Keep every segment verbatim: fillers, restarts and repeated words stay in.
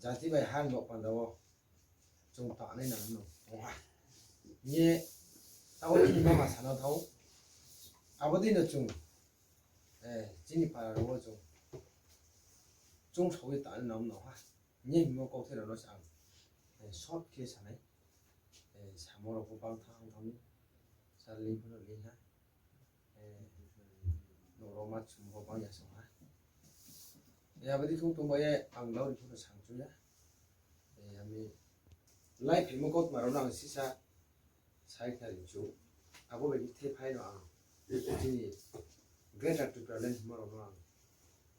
Jati bai ha ni bok panda o chwng tanai nang no tongha. Ye tabo chini mama sana thau. Abo dino chwng, eh, chini para ro chwng, chwng sawi tanai nang no ha. Ye himo kok thai rano sa ang, eh, short khe sanai. Eh, samo rok bo bang thang thang ni. Sa ling phano ling ha. Eh, norok ma chwng bo bang ya chwng ha. Ya badi thung tong bai ang lauri phano sang chu ya. Eh, ami lai phimo kok maro nang sisa. Sai kha ri chu. Abo bai the phai no ang. Chini Greater Tipraland himo rok no ang.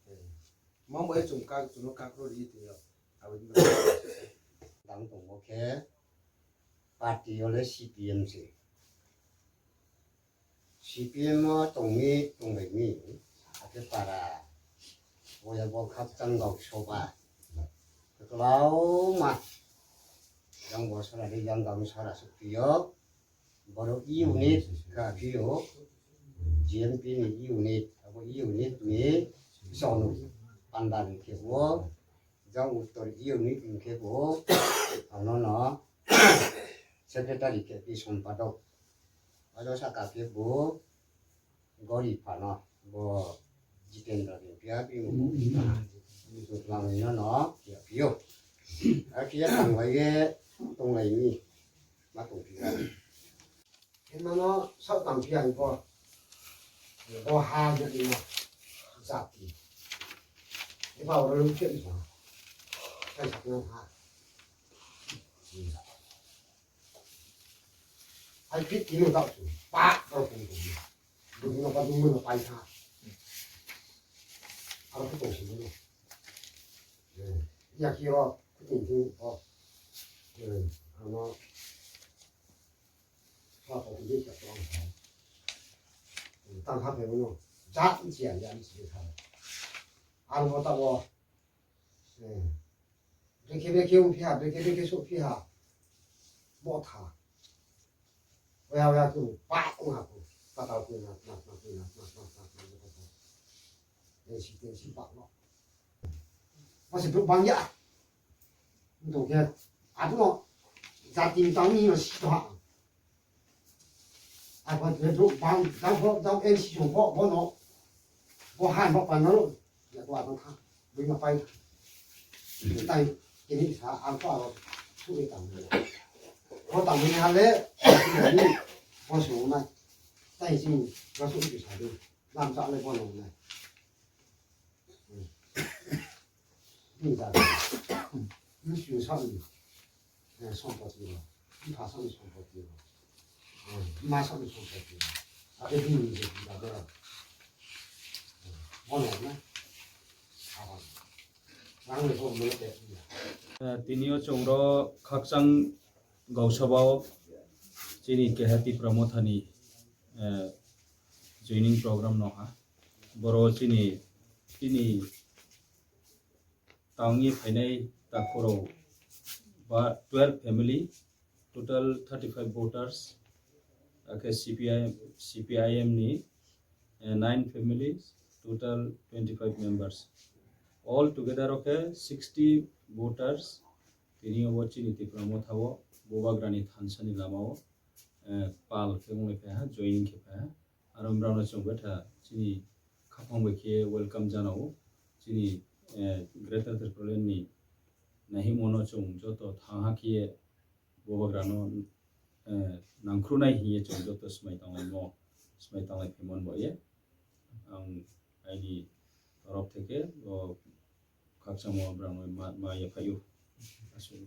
Eh, Mamo e chwng kak, chwngno kak rw rwi twi o. Aboni bagwi tang tongo khe party ole C P M se. C P M o tongwi tonglaimi, hakhe para, oya bo khakchang gausoba. Kwlauma, yang bo sora de yang gauni sora sukphi o. Borok unit kha phio, G M P ni unit, abo unit ni sonu panda ni khe bo, jang uttor unit ni khe bo, ano no secretary khe pi sompadok, ado saka khe bo gori phano bo Jitendra ni phiya pi mo, langwi no no phiya phio, a phiya tangbai ye tonglai ni ma tong phiya. Himano sok tang phiya bo. Bo ha je ni ma jati. Eba oro lu phiya ni ma. Kai sak na ha. Ai phit kino dau su. Pa dau su. Dugno pa dugno pai kha. Aro ko tong si no. Ya ki ro ko tong si ko. Ano. Sa ko ni ka tong. Tang ha pe no. Ja ni ya ya ni si kha. Aro ta ko. Brekhe brekhe wng phiha, brekhe brekhe suk phiha. Motha. Oya oya khe pa wng ha khe. Patal khe na, na, na, khe na, na, na, na, na, na, na. Tensi, tensi pa no. Masi bro bangya. Ndo khe, aduno, jati tang ni no si to ha. Apa dia tu bang, dang ho, dang N C sung ho, bono. Bo han bo pan no. Ya ko abang kha. Bui ma pai. Tai kini sa ang ko aro. Su e tang. Ko tang ni hale. Ni. Bo su na. Tai sing. Ko su e sa du. Lam sa le bono na. Ni sa. Ni su sa ni. Sompoti rok, bupha sakni sompoti rok, ma sakni sompoti rok, abo bini je bini abo rok, bono na sabo rang ni bo mono te ya. Tini o chwng ro khakchang gausabao chini keha Tipra Mothani, eh, joining program no ha. Boro chini, chini tangwi phainai takhorok ba twelve family, total thirty-five voters, akhe C P I, C P I M ni, eh, nine families, total twenty-five members. All together o khe sixty voters, tini obo chini Tipra Motha o Bubagrani thansa ni lama o, eh, pal khe wng lai phai ha, joining khe phai ha. Aro borokno chwng betha chini khaphang bai khe welcome janao. Chini, eh, Greater Tipraland ni naihimo no chwng joto thang ha khe Bubagrano, eh, nangkhrunai hiye chwng joto swmai tanglaimo, swmai tanglai phaimani bo ye. Ang aini torof theke o khakchangma borokno ma, ma yaphaio. Aswk.